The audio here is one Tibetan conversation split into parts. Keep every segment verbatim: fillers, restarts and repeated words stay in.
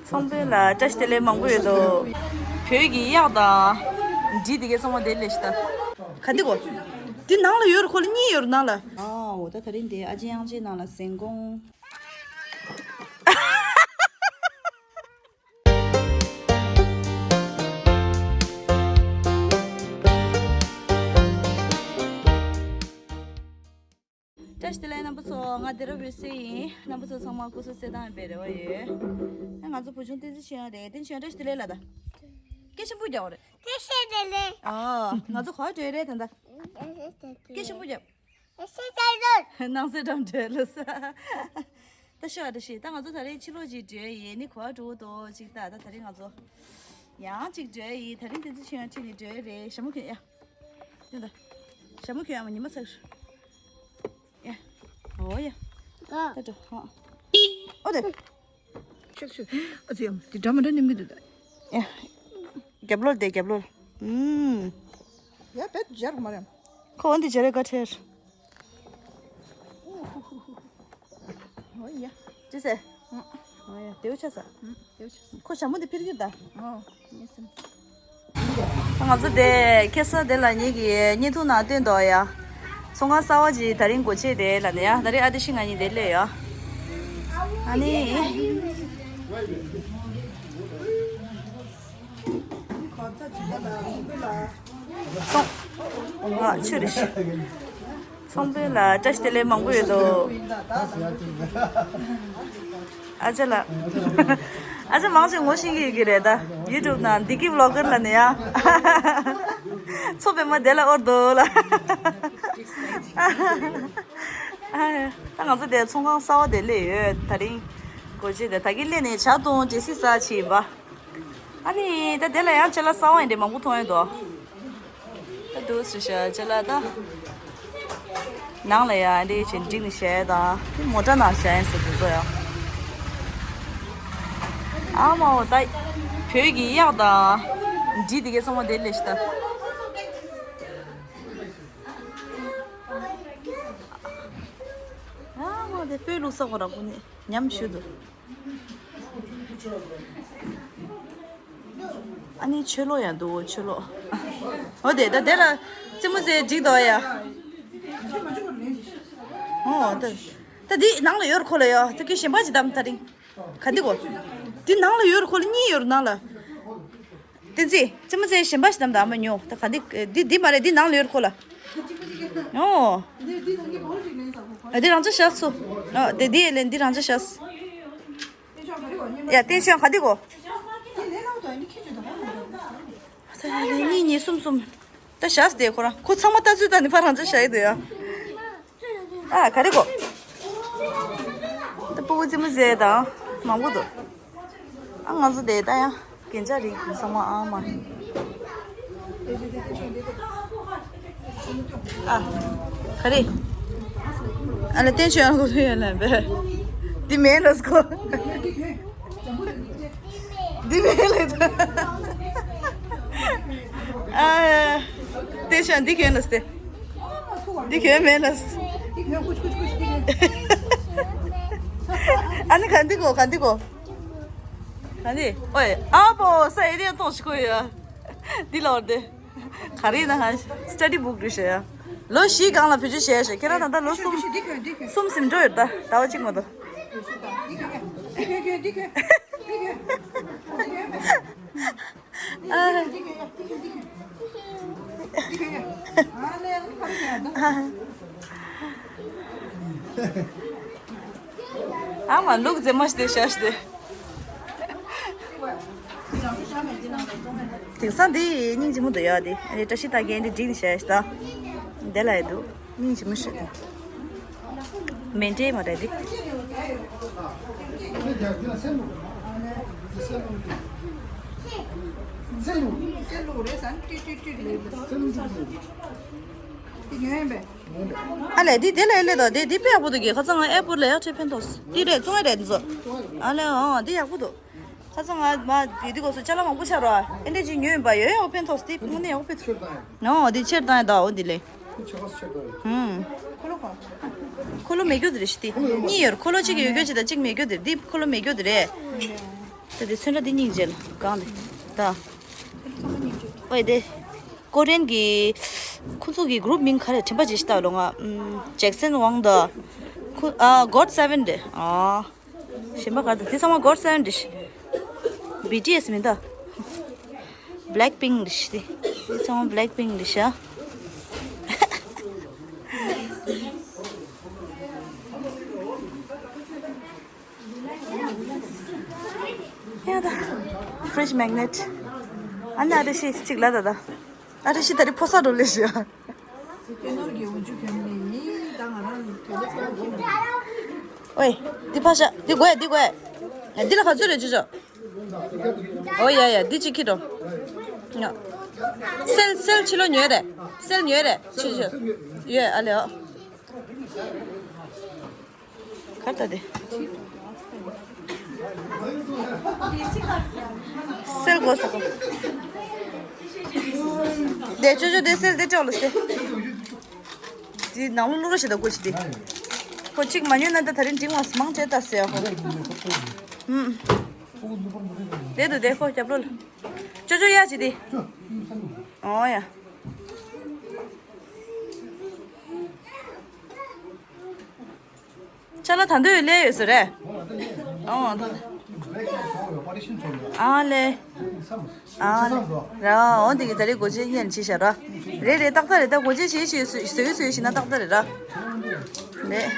ཚོང་དཔོན་ལ་བཀྲ་ཤིས་བདེ་ལེགས་མང་པོ་ཡོད་དོ། བོད་ཀྱི་གཡག་དང་། འབྲི་དེ་གའི་ཚང་མ་དེ་ལས་ཤི་ད། ག་འདི་གོ། འདི་ནང་ལ་ཡོད་རེད། ཁོ་ལ་གཉིས་ཡོད་རེད་ནང་ལ། ཨ་འོ་ད་ད་རིང་དེ་ཨ་ཅེ་གཡང་ཅེ་ནང་ལ་ཟན་ཀོང་། བཀྲ་ཤིས་བདེ་ལེགས་རྣམ་པ་ཚོ། ང་སྡེ་ར་འོད་ཟེར་ཡིན། རྣམ་པ་ཚོ་ཚང་མ་སྐུ་གཟུགས་གསལ་ཐང་ཡིན་པའི་རེ་བ་ཡོད། ཨ་ང་ཚོ་བུ་ཆུང་བསྟན་འཛིན་ཆོས་དབྱངས་རེད། བསྟན་འཛིན་ཆོས་དབྱངས་བཀྲ་ཤིས་བདེ་ལེགས་ལ་ད། སྐད་ཆེན་པོ་རྒྱག་རེད། བཀྲ་ཤིས་བདེ་ལེགས། ཨ་ང་ཚོ་ག་བར་འགྲོ་ཡི་རེད་ད་ད། སྐད་ཆེན་པོ་རྒྱབ། སྣང་སྲིད་དང་འབྲེལ་ལོ་ས། ད་ཤོག་ད་ཤི་ད་ང་ཚོ་ད་རེས་ཕྱི་ལོགས་ཅིག་འགྲོ་ཡི་ནི་ག་བར་འགྲོ་དོ་ཅིག་ད་ད་ད་རེས་ང་ཚོ། ཡང་ཅིག་འགྲོ་ཡི་ད་རིང་བསྟན་འཛིན་ཆོས་དབྱངས་ཁྲིད་ནས་འགྲོ་ཡི་རེད། ཞྭ་མོ་གྱོན་ཡ། ཡོད་ད། ཞྭ་མོ་གྱོན་ཡ་མ་ཉི་མ་ཚ། ཡ། ཨོ་ཡ། ད་འགྲོ་ཧ། ཨོ་དེ། ཤུག་ཤུག་ཨ་ཙི་ཡ་འདི་འདྲ་མ་འདྲ་ནིམ་གི་འདུག་ད། ཡ། རྒྱབ་ལོག་དེ་རྒྱབ་ལོག་ཨུམ། ཡ་བེད་སྦྱར་མ་རེད། ཁོ་འོན་ཏེ་སྦྱར་རེ་དཀའ་ཁྲེལ། ཨོ་ཡ། ཅི་ཟེར། ཨོ་ཡ་དེའུ་ཆ་ས། དེའུ་ཆ་ས། ཁོ་ཞྭ་མོ་དེ་ཕིར་གྱིར་ད། ཨོ། ངེས་སེམས། ང་ཚོ་དེ་ཁ་སང་དེ་ལ་ཉིད་ཀྱི་བརྙན་ཐུང་ནང་བཏོན་འདུག་ཡ། ཚོང་ཁང་གསར་པ་ཅིག་ད་རིང་སྒོ་ཕྱེ་དེ་ལ་ནས་ཡ། ད་རིང་ཨ་ཏི་ཤི་ང་གཉིས་དེ་སླེབས་ཡ། ཨ་ནི། ཚོང་། ཨ་ཆུ་རེད། ཚོང་དཔོན་ལ་བཀྲ་ཤིས་བདེ་ལེགས་མང་པོ་ཡོད་དོ། ཨ་ཅག་ལགས། ཨ་ཅག་མང་ཆེ་ངོ་ཤེས་ཀྱི་ཡོད་ཀྱི་རེད་ད། ཡུ་ཊུབ་ནང་བདེ་སྐྱིད་བི་ལོག་གར་ལབ་ནས་ཡ། མཚོ་པདྨ་དེ་ལ་ཨོར་དོ་ལ། ད་ང་ཚོ་དེ་ཚོང་ཁང་གསར་པ་དེ་སླེབས་ཡོད་ད་རིང་། སྒོ་ཕྱེ་དེ་ད་གིན་སླེབས་ནས་ཇ་འཐུང་ཇ་སི་ཟ་ཆེ་བ། ཨ་ནི་ད་དེ་ལ་ཡང་ཅ་ལག་གསར་པ་ཡིན་དེ་མང་པོ་མཐོང་ཡོད་དོ། ད་འདུག་སེ་བྱས་ཅ་ལག་ད། ནང་ལ་ཡ་འདི་བྱས་འགྲིག་ནས་བྱས་དང་མོ་ཊ་ནང་བྱས་ཡིན་ཟེར་དེ་ཚོ་ཡ། ཨ་མ་འོ་ད། བོད་ཀྱི་གཡག་དང་། འབྲི་དེ་གའི་ཚང་མ་དེ་ལས་ཤི་ད། ཨ་མ་དེ་བོད་ལུགས་ས་གོ་ར་ཀུ་ནི་ཉམས་ཞུ་འདུག་ཨ་ནི་ཆོས་ལོག་ཡང་འདུག་ཆོས་ལོག་འོ་དེ་ད་དེ་ལ་རྩེད་མོ་རྩེ་འགྲིག་འདུག་ཡ། འོ་ད་ད་འདི་ནང་ལ་ཡོད་རེད་ཁོ་ལ་ཡ། ད་ཁྱོད་གཞན་པ་ཅིག་བདམས་ད་རིང་། ག་འདི་གོ་འདི་ནང་ལ་ཡོད་རེད་ཁོ་ལ་གཉིས་ཡོད་རེད་ནང་ལ། བསྟན་འཛིན། རྩེད་མོ་རྩེ་གཞན་པ་ཞིག་བདམས་དང་ཨ་མ་ཉོ། ད་ག་འདི་འདི་འདི་མ་རེད། འདི་ནང་ལ་ཡོད་རེད་ཁོ་ལ། ཨོ། ཨ་འདི་རང་ཅག་བཞག་སོ། ཨ་དེ་འདི་ཡེ་ལེན་འདི་རང་ཅག་བཞག་སོ། ཡ་བསྟན་ཆོས་ག་འདི་གོ་ད་ཡ་ལེན་གཉིས་གཉིས་གསུམ་གསུམ། ད་བཞག་སྟེ་ཁོ་རང་ཁོ་ཚང་མ་ལྟ་ཚུལ་ལྟ་ནི་ཕ་རང་ཅག་བཞག་ཡི་འདུག་ཡ། ཨ་ག་རེ་གོ་ད་སྤུ་གུ་རྩེད་མོ་རྩེ་དང་མང་པོ་འདུག་ཨ་ང་ཚོ་དེ་ལྟ་ཡ་རྒྱན་ཆ་རིགས་ཚང་མ་ཨ་མ། ཨ་ག་རེ། ཨ་ལ་བསྟན་ཆོས་ཡང་གོ་ཐུ་ཡ་ལན་པས། འདི་མེད་ལ་སྐོ། འདི་མེད་ལ། ཨ་བསྟན་ཆོས་འདི་གྱོན་ལ་སྟེ། འདི་གྱོན་མེད་ལ། ཨ་ནི་ག་འདི་གོ་ག་འདི་གོ་ག་འདི། ཨོའི་ཨ་པོ་ས་ཨེ་རིའི་ཐོག་ཞིག་གོ་ཡ། འདི་ལོར་དེ། ག་རེ་ན་ཧ། སི་ཊ་ཌི་བུག་རེད་ཤག་ཡ། ལོ་བཞི་སྒང་ལ་བེད་སྤྱོད་བྱས་ཤག་ཁྱེད་རང་ད་ལྟ་ལོ་གསུམ། གསུམ་ཟིན་འགྲོ་ཡོད་ད། ཟླ་བ་གཅིག་མ་གཏོགས། ཨ། ཨ་མ་ལུག་རྫི་མ་ཞིག་དེ་ཤ་ཞིག་དེ། དེང་སང་འདི་སྙིང་རྗེ་མོ་འདུག་ཡ་དེ། ཨ་ནི་བཀྲ་ཤིས་རྟགས་བརྒྱད་འདི་བསྒྲིགས་ནས་བཞག་ཡ་ཞིག་ད། དེ་ལ་ཡ་འདུག་སྙིང་རྗེ་མོ་ཞིག་དེ། མེ་འདྲེ་མ་རེད་དེ། ཨ་ལས་འདི་དེ་ལ་ཡ་སླེབས་དོ། དེ་འདི་དེ་ལ་ཡ་སླེབས་དོ། དེ་དཔེ་ཡག་པོ་འདུག་གི་ཁ་སང་ང་ཨེ་པོར་ལ་ཡག་ཁྲེ་ཕན་ཐོགས། དེ་རེད་བཙོང་ཡ་རེད་འདི་ཚོ། ཨ་ལས་ཨང་དེ་ཡག་པོ་འདུག་ཁ་སང་ང་མ་དེ་དུས་སྐབས་སུ་ཅ་ལག་མང་པོ་ཆགས་རོགས། ཨེ་འདྲ་ཅིག་ཉོས་ཡིན་པ་ཡོད་ཡག་པོ་ཕན་ཐོགས་སྟེ་དངོས་གནས་ཡག་པོ་ཕན་ཐོགས། ཨོ་དེ་ཕྱིར་བཏང་ཡ་ད་འོ་འདི་ལས། ཧུམ། འཁོར་ལོ་མེད་རྒྱུ་དེ་རེད་ཤི་དེ། གཉིས་ཡོད་འཁོར་ལོ་གཅིག་ཡོད་རྒྱུ་གཅིག་དང་གཅིག་མེད་རྒྱུ་དེ་རེད། འདི་འཁོར་ལོ་མེད་རྒྱུ་དེ་རེད། ད་དེ་ཚོན་ཁྲ་འདི་གཉིས་མཇལ་གང་རེད་ད། ཨོ་དེ། ཀོ་རི་ཡན་གྱི། ཁོ་ཚོ་གི་གུ་རུབ་མིང་ག་རེ་དྲན་པ་ཅིག་ཤི་ཏག་ལོ་ང་། ཨམ། ཇེག་སན་ཝང་དང་། ཁོ་ཨ་གོཌ་སེ་ཝན་རེད་ཨ། གཞན་པ་ག་རེ་ད་དེ་ཚང་མ་གོཌ་སེ་ཝན་རེད། བི་ཊི་ཨེས་མིན་ད། བྷེ་ལེག་པིང་རེད་དེ། དེ་ཚང་མ་བྷེ་ལེག་པིང་རེད་ཤག་ཡ་ད། ཕི་རིཇ་མེག་ནེཊ། ཨ་ནི་ཨ་རེ་ཤི་གཅིག་ལ་ད་ད། ཨ་རེ་ཤི་ད་རེ་ཕོ་ས་འགྲོ་ལེ་ཤི་ཡ། སྟོད་ནོར་གྱི་འོ་ཇུ་གྱོན་ནས་ཡིན་ད་ང་རང་དོ་ལེ་ཚོ་གྱོན་ནས། ཨོའི། འདི་ཕ་ཤ་འདི་དགོས་འདི་དགོས། འདི་ལ་ག་ཚོད་རེད་ཅོ་ཅོ། ཨོ་ཡ་ཡ་འདི་གཅིག་ཁྱེར་འགྲོ། སེལ་སེལ་ཕྱི་ལོ་ཉོས་རེད། སེལ་ཉོས་རེད་ཅོ་ཅོ། ཡོད་ཨ་ལེ་ཨོ། གར་ལྟ་དེ། སེལ་དགོས་ས་གོ། དེ་ཅོ་ཅོ་དེ་སེལ་དེ་སྤྲོ་ལ་སེ། དེ་ནང་ལོ་ལོ་ར་ཞིག་ད་དགོས་ཤི་དེ། ཁོ་གཅིག་མ་ཉོས་ན་ད་ད་རིང་འབྲིང་བ་མང་ཆེ་ད་སེ་ཡ་ཁོ། ཧུམ། དེ་དུ་དེ་ཁོ་རྒྱབ་ལོ་ལ། ཅོ་ཅོ་ཡ་ཅི་དེ། ཨོ་ཡ། ཅ་ལག་ད་འདོད་ལས་ཡོད་ཟེར་རེད། ཨོ། ཨ་ལེ། ཨ་ལེ། ར་འོ་འདི་གི་ད་རེས་སྒོ་ཕྱེ་ཉན་ཅི་ཤ་ར། རེད་རེད་ཏག་ཏག་རེད་ད་སྒོ་ཕྱེ་ཞེས་ཞེས་བཟོས་བཟོས་ཞེས་ན་ཏག་ཏག་རེད་ར། རེད།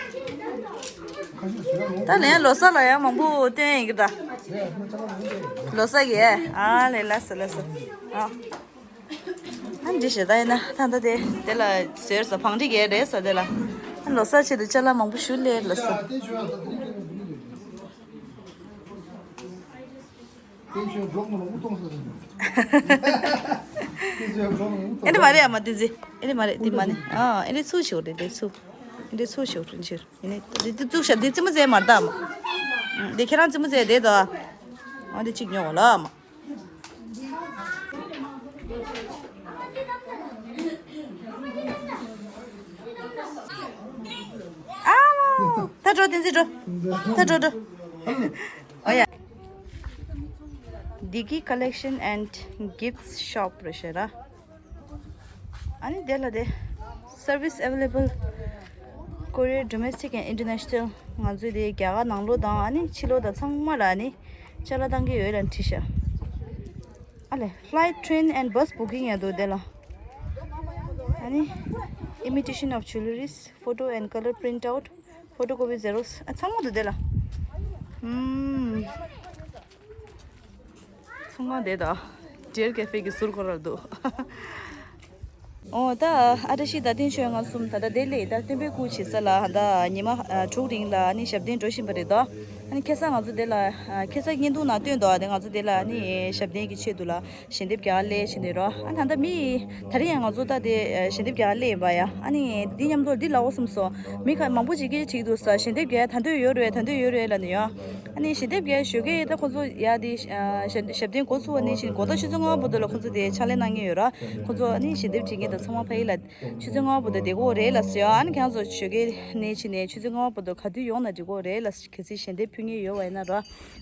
ད་ལན་ལོ་གསར་ལ་ཡང་མང་པོ་སྟོན་ཡིན་གི་ད། ལོ་གསར་གི་ཨ་ལེ་ལ་ས་ལ་ས། ཨ། ཨ་འདི་ཞེ་ད་ཡིན་ན་ད་ལྟ་དེ་དེ་ལ་ཟེར་ས་བང་སྒྲིག་གས་རེད་ས་དེ་ལ། ཨ་ལོ་གསར་ཆེད་དུ་ཅ་ལག་མང་པོ་ཞུ་ལེ་ལ་ས། ཨེ་འདྲ་མ་རེད་ཨ་མ་དེ་ཟི། ཨེ་འདྲ་མ་རེད་དེ་མ་ནི་ཨ་ཨེ་འདྲ་ཚུགས་ཤོག་རེད་དེ་ཚུགས། ཨེ་འདྲ་ཚུགས་ཤོག་རེད་ཕྱིར་ཡིན་ནི་དེ་དེ་བཙུགས་ཤག་དེ་རྩེད་མོ་རྩེ་མ་རེད་ད་ཨ་མ། དེ་ཁྱེད་རང་རྩེད་མོ་རྩེ་དེ་དོ། ཨ་དེ་གཅིག་ཉོ་གོ་ལ་ཨ་མ། ཨ་མ། ད་འགྲོ་བསྟན་འཛིན་འགྲོ། ད་འགྲོ་འགྲོ། ཨོ་ཡ། Digi Collection and Gifts Shop རེད་ཤག་ར། ཨ་ནི་དེ་ལ་དེ། Service available Korea domestic and international ང་ཚོས་དེ་རྒྱ་གར་ནང་ལོགས་དང་ཨ་ནི་ཕྱི་ལོགས་དང་ཚང་མ་ལ་ཨ་ནི་ཅ་ལག་བཏང་གི་ཡོད་ལ་བྲིས་ཤག་ཨ་ལེ། Flight, train and bus booking ཡང་འདུག་དེ་ལ། ཨ་ནི། Imitation of jewelries, photo and color print out, photocopy xerox ཨ་ཚང་མ་འདུག་དེ་ལ། ཧུམ། ཚོང་ཁང་དེ་དང་། ཌི་ཡར་ཀེ་ཧྥེ་གི་ཟུར་ཁོ་རར་འདུག་ཨོ་ད་ཨ་བཀྲ་ཤིས་དང་བསྟན་ཆོས་ང་གསུམ་ད་ལྟ་དེ་སླེབས་ད་སྟོན་པའི་སྐུ་བྱེད་ས་ལ་ཧ་ད་ཉི་མ་ཨ་དྲུག་རིང་ལ་ཨ་ནི་ཞབས་བརྟན་འགྲོ་བཞིན་པ་རེད་དོ། ཨ་ནི་ཁ་སང་ང་ཚོ་དེ་ལ་ཨ་ཁ་སང་བརྙན་ཐུང་ནང་སྟོན་དོ་ཨ་དེ་ང་ཚོ་དེ་ལ་ཨ་ནི་ཞབས་བརྟན་གྱི་ཆེད་དུ་ལ་ཞལ་འདེབས་རྒྱག་སླེབས་བྱས་ནས་རོ། ཨ་ད་ལྟ་མི་ད་རིང་ཡང་ང་ཚོ་ད་དེ་ཞལ་འདེབས་རྒྱག་སླེབས་ཡིན་པ་ཡ། ཨ་ནི་འདི་མཉམ་དུ་འདི་ལའོ་བསམ་སོང་། མི་ཁ་མང་པོ་ཅིག་གིས་དྲིས་འདུག་ས་ཞལ་འདེབས་རྒྱག་ད་འདོད་ཡོད་རེད་ད་འདོད་ཡོད་རེད་ལབ་ནས་ཡོ། ཨ་ནི་ཞལ་འདེབས་རྒྱག་ཞོགས་ཀས་ད་ཁོ་ཚོ་ཡ་དེ་ཞབས་བརྟན་འགོ་ཚུགས་པ་ནས་བཞིན་དགོང་དག་ཆུ་ཚོད་ལྔ་པ་བར་དུ་ལ་ཁོ་ཚོ་དེ་ཕྱག་ལས་གནང་མཁན་ཡོད་ར། ཁོ་ཚོ་ཨ་ནི་ཞལ་འདེབས་བྲིས་མཁན་དང་ཚང་མ་ཕ་གི་ལ་ཆུ་ཚོད་ལྔ་པ་བར་དུ་བསྡད་དགོས་རེད་ལབ་ཟེར་ཡ། ཨ་ནི་ཁྱེད་རང་ཚོ་ཞོགས་ཀས་ནས་ཆུ་ཚོད་ལྔ་པ་བར་དུ་ག་དུས་ཡོང་ན་འགྲིག་གི་རེད་ལབ་ཟེར། གལ་སྲིད་ཞལ་འདེབས་ཕུལ་མཁན་ཡོད་པ་ཡིན་ན་ར།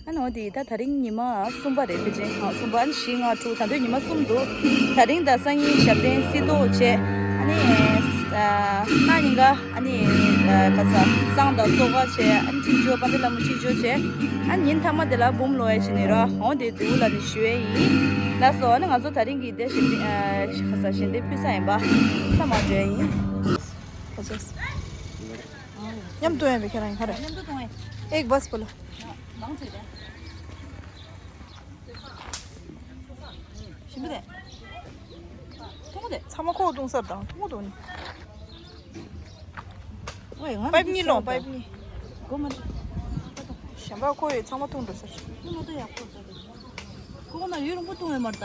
ཨ་ནི་འོ་དེ་ད་ད་རིང་ཉི་མ་གསུམ་པ་རེད་ཕལ་ཆེར་ཨ་གསུམ་པ་ཨ་ནི་བཞི་ལྔ་དྲུག་ད་དུང་ཉི་མ་གསུམ་འདུག་ད་རིང་དང་སང་ཉིན་ཞབས་བརྟན་སིལ་ཏོག་བྱས། ཨ་ནི་ཨ་གནངས་ཉིན་ཀ་ཨ་ནི་ཨ་ག་ས་བསང་དང་གསོལ་ཁ་བྱས། ཨ་ནི་ཁྲིད་འཇོག་དཔལ་ལྡན་ལྷ་མོ་ཁྲིད་འཇོག་བྱས། ཨ་ནི་ཉིན་མཐའ་མ་དེ་ལ་འབུམ་ལོ་ཡ་བྱས་ནས་ར་འོང་དེ་དུས་ལ་ནི་ཞུ་ཡས་ཡིན། ལགས་སོ། ཨ་ནི་ང་ཚོ་ད་རིང་གི་དེ་ཞབས་བརྟན་ཨ་ག་ས་ཞལ་འདེབས་ཕུལ་ས་ཡིན་པ་ད་མ་འགྲོ་ཡ་ཡིན། མཉམ་དུ་ཡོང་བའི་ཁྱེད་རང་ཡིན་ག་རེད། མཉམ་དུ་གཏོང་ཡ། ཨེག་བྷས་པོ་ལ། ཞིམ་པོ་རེད། ཐུང་ངུ་རེད། ཚང་མ་ཁོག་བཏུང་ཚར་དང་ཐུང་ངུ་འདུག་ནི། ཨོའི་ང་པའིབ་གཉིས་ལོངས་པའིབ་གཉིས། སྒོ་མ། གཞན་པ་ཁོ་ཡི་ཚང་མ་བཏུང་འགྲོ་ཚར། ཁོ་ལོ་ཏོ་ཡག་པོ་རེད་ད། ཁོ་ཁོ་ན་ཡུན་རིང་པོ་བཏུང་བས་མ་རེད་ད།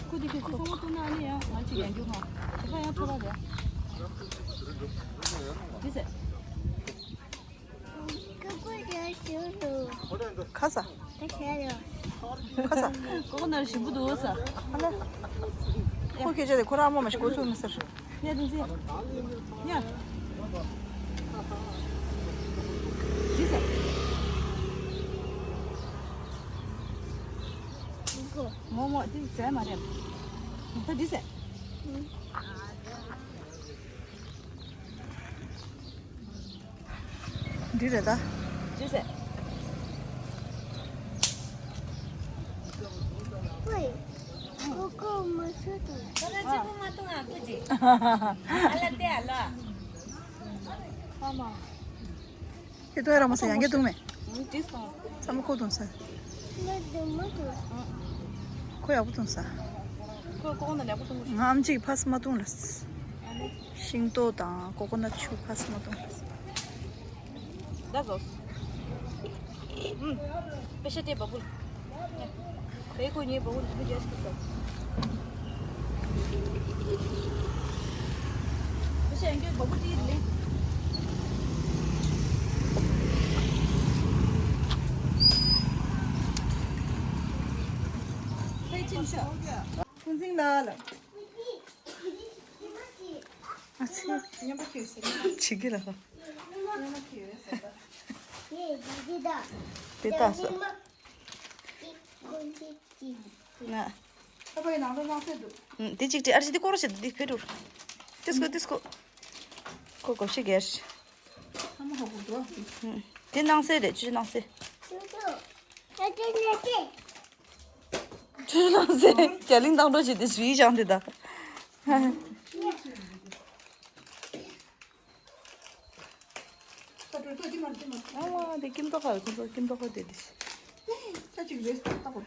ཁོ་དེ་གལ་སྲིད་ཚང་མ་བཏུང་ན་ཨ་ནི་ཡང་ང་ཅིག་ཡང་རྒྱུ་ང་། དེ་ཁ་ཡང་ཐོ་ར་རེད། དེ་ཟེར། ཁ་ས། ཁ་ས། ཁོ་ན་ཞིམ་པོ་འདུག་ས། ཨ་ལ། ཁོ་སྐད་ཆ་དེ་ཁོ་རང་མ་མ་ཞིག་གོ་ཚུགས་མི་ཟེར། ཡ་དེ་ཟེར། ཡ། དེ་ཟེར། ངོ་དེ་ཟས་མ་རེད། ད་འདི་ཟས། འདི་རེད་ད། འདི་ཟས། ཨོའི། ཀོ་ཀོ་མ་སུ་དང་། ད་ལྟ་གཅིག་པུ་མ་བཏུང་ཨ་ཁུ་ཅི། ཨ་ལ་ཏེ་ཨ་ལ། ཨ་མ། ཁྱེད་ཏོ་ཡ་ར་མ་ས་ཡང་གེ་བཏུང་མེད། ཨུ་ཏིས་དང་། ཚ་མོ་ཁོ་བཏུང་ས། མ་དུ་མ་དུ། ཁོ་ཡག་པོ་བཏུང་ས། ཁོ་ཀོ་ན་ལེགས་པོ་བཏུང་གི། ང་ཨམ་ཅིག་ཕ་སི་མ་བཏུང་ལ། ཤིང་ཏོག་དང་ཀོ་ཀོ་ནཊ་ཆུ་ཕ་སི་མ་བཏུང་ལ། ད་ཟོས། ཨུམ། པེ་ཤ་ཏེ་བ་བུ། ཁོའི་ཁོ་ཉེ་བ་བུ་འདི་རྒྱ་ཞིག་ཟ། པེ་ཤ་ཡང་གི་བ་བུ་ཏི་ལེ། ཁོའི་ཅིན་ཤ། ཀུན་ཚིག་ལ་ལ། ཨ་ཚི། ཉམས་པ་ཁྱོད་ཟེར་ན། ཆི་གི་ལ་ཧ། ཉམས་པ་ཁྱོད་ཟེར་ད། དེ་ལྟ་ས། ང་། ཨ་ཕའི་ནང་ལ་ནང་སེ་འདུག་ཨུམ། དེ་གཅིག་དེ་ཨ་རི་དེ་སྐོར་བྱེད་དེ་ཕེ་རུར། ཏིས་ཀོ་ཏིས་ཀོ། ཁོ་གོ་ཤི་གེར། ཨ་མ་ཧོ་གོ་འགྲོ། ཨུམ། དེ་ནང་སེ་རེད་ཅི་ནང་སེ། ཁྱོད་ལ་ཟེར་རྒྱ་གླིང་བཏང་འགྲོ་བྱེད་དེ་ཞུ་ཡིག་སྦྱང་དེ་ད། ཨ་མ་དེ་ཀིམ་ཏོག་ཁ་ཁོ་ཚོ་ཀིམ་ཏོག་ཁ་དེ་དེ། ཁ་ཅིག་རེས་ཏག་ཏག་གོ།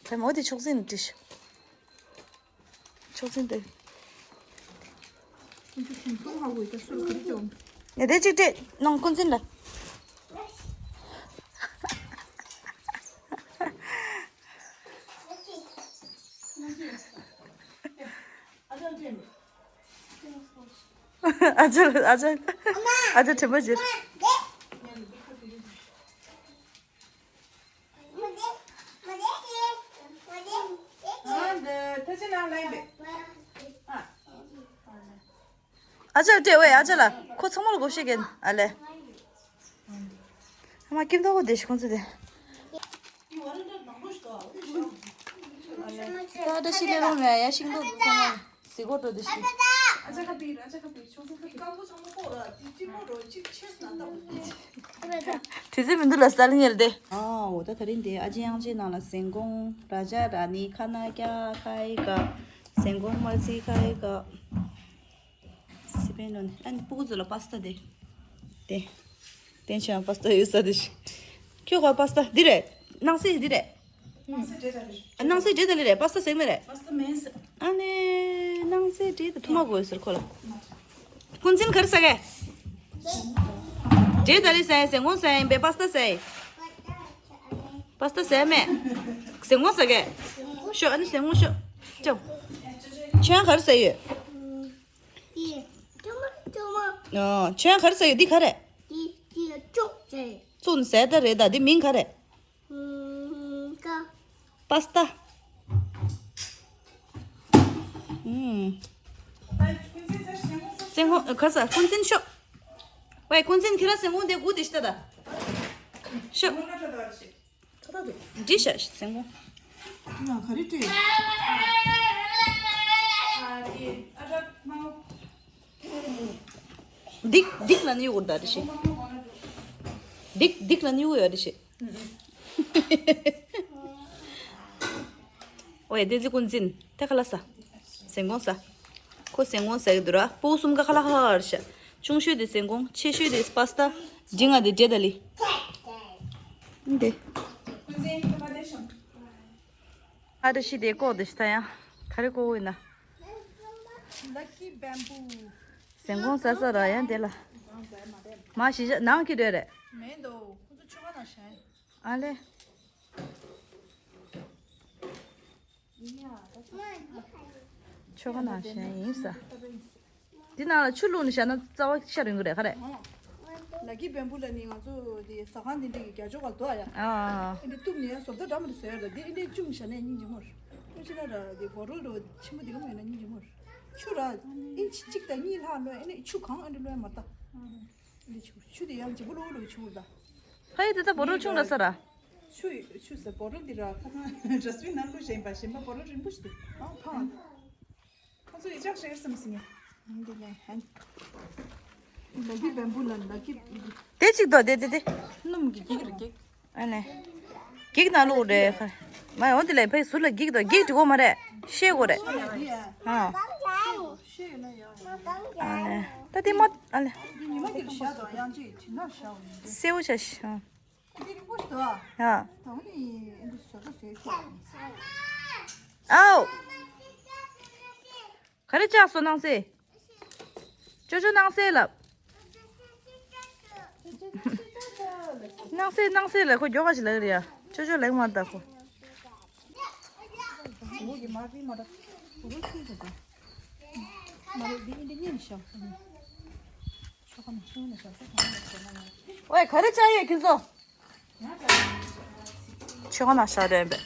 ད་མོ་དེ་ཆོག་སེ་ནི་ཏིས། ཆོག་སེ་དེ། ཁོ་ཚོ་ཁྱིམ་ཚང་ཧ་གོ་ཡི་ད་སུར་ཁུར་ཅོང་། ནས་དེ་གཅིག་སྤྲད་ནང་ཀུན་འཛིན་ལ། ཨ་ཅག་ཨ་ཅག་ཨ་ཅག་དྲན་པ་བརྗེད། ཨ་ཅག་སྤྲད་ཝེ་ཨ་ཅག་ལ་ཁོ་ཚང་མ་ལ་གོ་ཤེས་ཀྱིན་ཨ་ལེ། ཨ་མ་ཀིམ་ཐོག་གོ་བདེ་ཤི་ཁོང་ཚོ་དེ། ད་ད་ཤི་ལེ་རོང་མེ་ཡ་ཤིང་ཏོག་ཚང་མ་སི་གོ་ཏོ་དེ་ཤི། དུས་ཚོད་མི་འདུག་ལ་སྟ་ལི་ཉལ་དེ། ཨ་འོ་ད་ད་རིང་དེ་ཨ་ཅེ་ཡང་ཅེ་ནང་ལ་ཟན་གོང་ར་ཇ་ར་ནི་ཁ་ན་ཀྱ་ཁ་ཡི་ག་ཟན་གོང་མ་ཚི་ཁ་ཡི་ག་སི་པན་ལོན། ཨ་ནི་སྤུ་གུ་ཚོ་ལ་པ་སི་ཏ་དེ། དེ། དེ་ཆ་པ་སི་ཏ་ཡོད་ས་དེ་ཤི། ཁྱོད་ཁ་པ་སི་ཏ་འདི་རེད། སྣང་སྲིད་འདི་རེད། སྣང་སྲིད་འདྲེ་ད་ལི་རེད། པ་སི་ཏ་ཟེག་མེ་རེད། པ་སི་ཏ་མེན་ཟེར། ཨ་ནི་སྣང་སྲིད་འདྲེ་ད་ཐུ་མ་གོ་ཡོད་ཟེར་ཁོ་ལ། ཀུན་འཛིན་ག་རེ་ཟ་གས། འདྲེ་ད་ལི་ཟ་ཡིན་ཟེ་ངོ་ཟ་ཡིན་པས་པ་སི་ཏ་ཟ་ཡིན། པ་སི་ཏ་ཟ་མེད། ཟེ་ངོ་ཟ་གས། ཤོ་ཨ་ནི་ཟེ་ངོ་ཤོ། ཅོ། ཁྱོད་ག་རེ་ཟ་ཡོད། ཨོ། ཁྱོད་ག་རེ་ཟ་ཡོད་འདི་ག་རེད། ཙུན་ཟས་ད་རེད་ད་འདི་མིང་ག་རེད། པ་སི་ཏ། ཨུམ། ཟེ་ངོ་ག་ས་ཀུན་འཛིན་ཤོག་ཝེ་ཀུན་འཛིན་ཁྱེད་རང་ཟེ་ངོ་འདི་དགུ་དེ་ཤི་ད་ད། ཤོག་འདི་ཤ་ཟེ་ངོ། ང་ག་རེ་སྤྲད། སྡིག་སྡིག་ལ་ནི་ཡོད་ད་རེ་ཤི། སྡིག་སྡིག་ལ་ནི་ཡོད་ཡོད་རེ་ཤི། ཨོ་ཡ་དེ་ཚི་ཀུན་འཛིན་དེ་ཁ་ལ་ས། ཟན་གོང་ས། ཁོ་ཟན་གོང་ཟ་གི་འདུག་ར། སྤུ་གུ་གསུམ་ཀ་ཁ་ལ་ཁ་ཁ་ར་ཤ། ཆུང་ཤོས་དེ་ཟན་གོང་། ཆེ་ཤོས་དེ་པ་སི་ཏ། འབྲིང་ང་དེ་འབྲས་ད་ལི། འདི། ཨ་ར་ཤི་དེ་ཀོ་དེ་ཤི་ད་ཡང་། ག་རེ་ཀོ་ཡིན་ན། Lucky bamboo. ཟན་གོང་ཟ་ས་ར་ཡང་དེ་ལ། མ་ཤི་ཤ་ནང་གི་རེད་རེད། མེད་འདུག་ཁོ་ཚོ་ཆུ་ཁ་ནང་བཞིན། ཨ་ལེ། ཆོ་ག་ནང་བཞིན་ཡིན་ས། འདི་ནང་ལ་ཆུ་བླུགས་ནས་བཞག་ན་རྩ་བ་ཤར་ཡོང་གི་རེད་ག་རེད། ལ་ཀི་བེམ་བུ་ལ་ནི་ང་ཚོ་འདི་ཟ་ཁང་འདི་འདྲ་གི་རྒྱ་ཅོག་ག་འདུག་ཨ་ཡ། ཨ་ཨ། འདི་གཏུབ་ནས་བཟོ་ལྟ་འདྲ་མི་འདྲ་བཟོས་ཡོད་རེད། འདི་འདི་བཅུག་བཞག་ནས་སྙིང་རྗེ་མོ་རེད། ཁྱོད་ཅི་ན་ར་འདི་སྒོ་རོལ་འདྲ་ཆེན་པོ་འདི་ག་མེད་ན་སྙིང་རྗེ་མོ་རེད། ཆུ་ར་ཨིན་ཆི་གཅིག་དང་གཉིས་ལྷག་བླུགས་ཨ་ནི་ཆུ་གང་ཨ་འདྲ་བླུགས་ཡ་མ་རེད་ད། འདི་ཆུ་ཆུ་དེ་ཡང་ལྗིད་པོ་བླུགས་བླུགས་ཆུ་རེད་ད། ཕ་ཡི་དེ་ད་སྒོ་རོལ་ཆུང་ར་ས་ར། ཆུ་ཆུ་ཟེར་བོ་རོ་འདི་ར་ཁ་སང་ཌ་སི་ཊི་བིན་ནང་བླུགས་བཞག་ཡིན་པ། གཞན་པ་བོ་རོ་རིང་པོ་ཞིག་འདུག་ཨ་ཕ། ཁོ་ཚོ་ཡི་ཅག་ཤེར་བསམ་སྲིད་ངས། འདི་ལས་ཧན། ལ་གི་བེམ་བུ་ལ་ལ་གི། དེ་གཅིག་དོ་དེ་དེ་དེ། སྣུམ་གྱི་འགྱིག་རེད་འགྱིག་ཨ་ནི། འགྱིག་ནང་བླུགས་རེད། མ་འོ་དེ་ལས་ཕའི་ཟུར་ལ་འགྱིག་དོ། འགྱིག་འགྲིག་གོ་མ་རེད། ཤེས་དགོས་རེད། ཨ། ཨ་ནི། ད་དེ་མ་ཨ་ལེ། སེའུ་ཆ་ཤི་ཨ། འདི་རིང་པོ་ཞིག་འདུག་ཨ། ཡ། ད་འོ་ནི་འདི་བཟོ་ད་བཟོས་ཤག་ཨའོ། ག་རེ་བཅག་སོང་། སྣང་སེ། ཅོ་ཅོ་སྣང་སེ་ལབ། སྣང་སེ་སྣང་སེ་ལབ། ཁོ་མགྱོགས་པ་ཞིག་ལབ་རེད་ཡ། ཅོ་ཅོ་ལབ་མ་ད་ཁོ། ཨོའི་ག་རེ་བཅག་ཡོད་ཁྱོད་ཚོ། ཆོས་ཁང་ནང་བཞག་དོན་པས།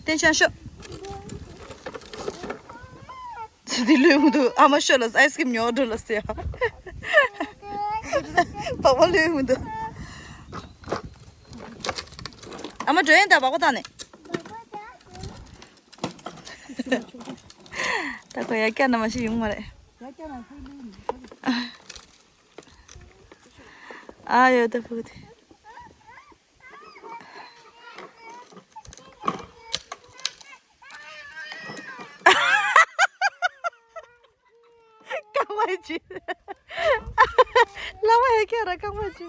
བསྟན་ཆང་ཤོག་འདི་ལོས་མི་འདུག་ཨ་མ་ཤོག་ལ་ཨའི་སི་ཀིམ་ཉོ་འགྲོ་ལ་ཟེར། བག་པ་ལོས་མི་འདུག་ཨ་མ་འགྲོ་ཡན་ད་བག་པ་བཏང་ནས། ད་ཁོ་ཡ་ཀྱ་ན་མ་ཤི་ཡོང་མ་རེད། ཨ་ཡོ་ད་ཕུག་དེ། རྐང་པ་ཅི། ལ་མ་ཧེ་ཁྱེད་ར་རྐང་པ་ཅི།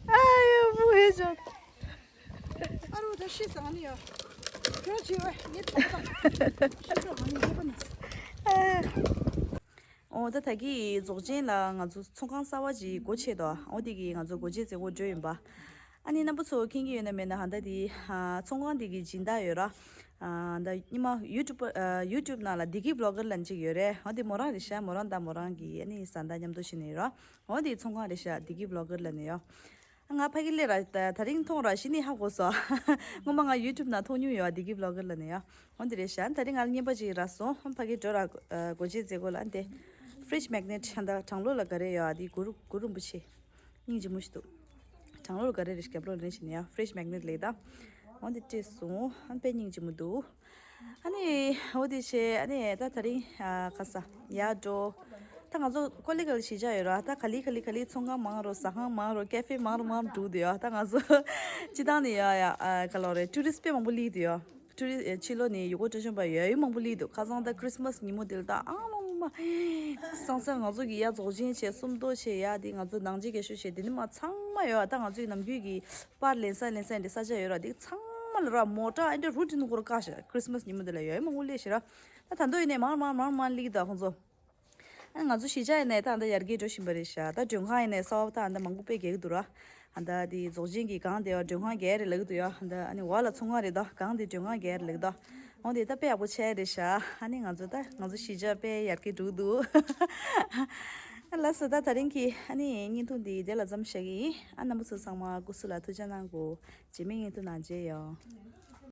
ཨ་ཡོ་བུ་ཧེ་ཅོ། ཨ་རོ་ད་ཤི་ཟ་ནི་ཡ། ཁྱོད་ཅི་བས་ངས་ཐོག་ད། ཤི་ཁྱོད་ང་ནི་ཡོད་པ་ན། ཨ། འོ་ད་ད་གི་རྫོགས་ཆེན་ལ་ང་ཚོ་ཚོང་ཁང་གསར་བ་ཅིག་སྒོ་ཕྱེ་དོ། འོ་དེ་གི་ང་ཚོ་སྒོ་འབྱེད་མཛད་སྒོ་འགྲོ་ཡིན་པ། ཨ་ནི་རྣམ་པ་ཚོ་མཁྱེན་གྱི་ཡོད་ན་མེད་ན་ཧ་ད་དེ་ཚོང་ཁང་དེ་གི་སྦྱིན་བདག་ཡོད་ར། ཨ་ད་ཉི་མ་ཡུ་ཊུབ་ཨ་ཡུ་ཊུབ་ནང་ལ་བདེ་སྐྱིད་བི་ལོག་གར་ལབ་ཅིག་ཡོད་རེད། འོ་དེ་མོ་རང་རེད་ཤག་མོ་རང་དང་མོ་རང་གི་ཨ་ནི་བཟའ་ཟླ་མཉམ་དུ་ཕྱིན་ནས་ཡོད་ར། འོ་དེ་ཚོང་ཁང་རེད་ཤག་བདེ་སྐྱིད་བི་ལོག་གར་ལབ་ནས་ཡོད། ང་ཕ་གི་སླེབས་ར་ད་ད་རིང་མཐོང་ར་ཤི་ནི་ཧ་གོ་སོང་། སྔོན་མ་ང་ཡུ་ཊུབ་ནང་མཐོང་མྱོང་ཡོད་བདེ་སྐྱིད་བི་ལོག་གར་ལབ་ནས་ཡོད། འོ་འདི་རེད་ཤག་ད་རིང་ང་ལ་རྔན་པ་ཅིག་རག་སོང་། ཕ་གི་འགྲོ་ར། སྒོ་འབྱེད་མཛད་སྒོ་ལ་འདི། ཕི་རིཇ་མེག་ནེ་ཊི་ད་གྲང་གློག་ལ་ག་རེ་ཡོད་ཨ། འདི་གུ་རུ་གུ་རུ་རིན་པོ་ཆེ། སྙིང་རྗེ་མོ་ཞིག་འདུག་གྲང་གློག་ལ་ག་རེ་རེད་རྒྱབ་ལོགས་ལེན་བཞིན་ཡ། ཕི་རིཇ་མེག་ནེ་ཊི་ལེགས་ད། འོ་འདི་སྤྲད་སོང་། ཨ་དཔེ་སྙིང་རྗེ་མོ་འདུག་ཨ་ནི་འོ་འདི་བྱས་ཨ་ནི་ད་ད་རིང་ཨ་ག་ས་ཡར་འགྲོ། ད་ང་ཚོ་ཀོ་ལི་གལ་གཞིས་ཆགས་ཡོད་ར། ད་ག་ལི་ག་ལི་ག་ལི་ཚོང་ཁང་མང་རོ། ཟ་ཁང་མང་རོ། ཀེ་ཕེ་མང་རོ་མང་རོ་འགྲོ་འདུག་ཡ། ད་ང་ཚོ་སྤྱི་བཏང་ནས་ཡ་ཡ་ཨ་ག་ལོ་རེད། ཊུ་རི་སི་ཊི་དཔེ་མང་པོ་སླེབས་འདུག་ཡ། ཊུ་རི་ཕྱི་ལོགས་ནས་ཡུལ་སྐོར་སྤྲོ་འཆམ་པ་ཡོད་ཡུལ་མང་པོ་སླེབས་འདུག་ཁ་སང་ད་ཁྲི་སི་མ་སི་ཉིན་མོ་དེ་ལ་ད་ཨ་མ་མ་མ། སང་སང་ང་ཚོ་གི་ཡ་རྫོགས་ཆེན་བྱས་སུམ་མདོ་བྱས་ཡ་དེ་ང་ཚོ་ནང་ཆེན་རྒས་ཤོས་བྱས་དེ་ནི་མ་ཚང་མ་ཡོད། ད་ང་ཚོའི་ནམ་རྒྱུན་གྱི་པར་ལེན་ས་ལེན་ས་འདི་ས་ཆ་ཡོད་ར། དེ་ཚང་མ་ལ་ར་མོ་ཊ་ཨ་འདྲ་རུ་ཏི་ནུ་སྐོར་བཀག་ཤག་ཁྲི་སི་མ་སི་ཉིན་མོ་དེ་ལ་ཡོད་ཡུལ་མང་པོ་སླེབས་ཤག་ར། ད་ད་འདོད་ཡིན་ནས་མང་མང་མང་མང་སླེབས་ཀྱི་འདུག་ཁོང་ཚོ། ཨ་ང་ཚོ་གཞིས་ཆགས་ཡིན་ནའི་ད་ཨ་ད་ཡར་རྒྱས་འགྲོ་བཞིན་པ་རེད་ཤག་ད་མགྲོན་ཁང་ཡིན་ནའི་གསར་པ་ད་ཨ་ད་མང་པོ་དཔེ་རྒྱག་གི་འདུག་ར། ཨ་ད་དེ་རྫོགས་ཆེན་གྱི་སྒང་དེ་བ་མགྲོན་ཁང་རྒྱག་རེད་ལབ་ཀྱི་འདུག་ཡ། ཨ་ད་ཨ་ནི་འོག་ལ་ཚོང་ཁང་རེད་ད། སྒང་དེ་མགྲོན་ཁང་རྒྱག་རེད་ལབ་ཀྱི་འདུག་འོ་དེ་ད་དཔེ་ཡག་པོ་ཆགས་རེད་ཤག་ཨ་ནི་ང་ཚོ་ད་ང་ཚོ་གཞིས་ཆགས་དཔེ་ཡར་རྒྱས་འགྲོ་གི་འདུག་ཨ་ལགས་སོ། ད་ད་རིང་གི་ཨ་ནི་བརྙན་ཐུང་འདི་དེ་ལ་མཚམས་བཞག་གི་ཡིན། ཨ་རྣམ་པ་ཚོ་ཚང་མ་སྐུ་གཟུགས་ལ་ཐུགས་ཅག་གནང་དགོས། རྗེས་མའི་བརྙན་ཐུང་ནང་མཇལ་ཡོང་།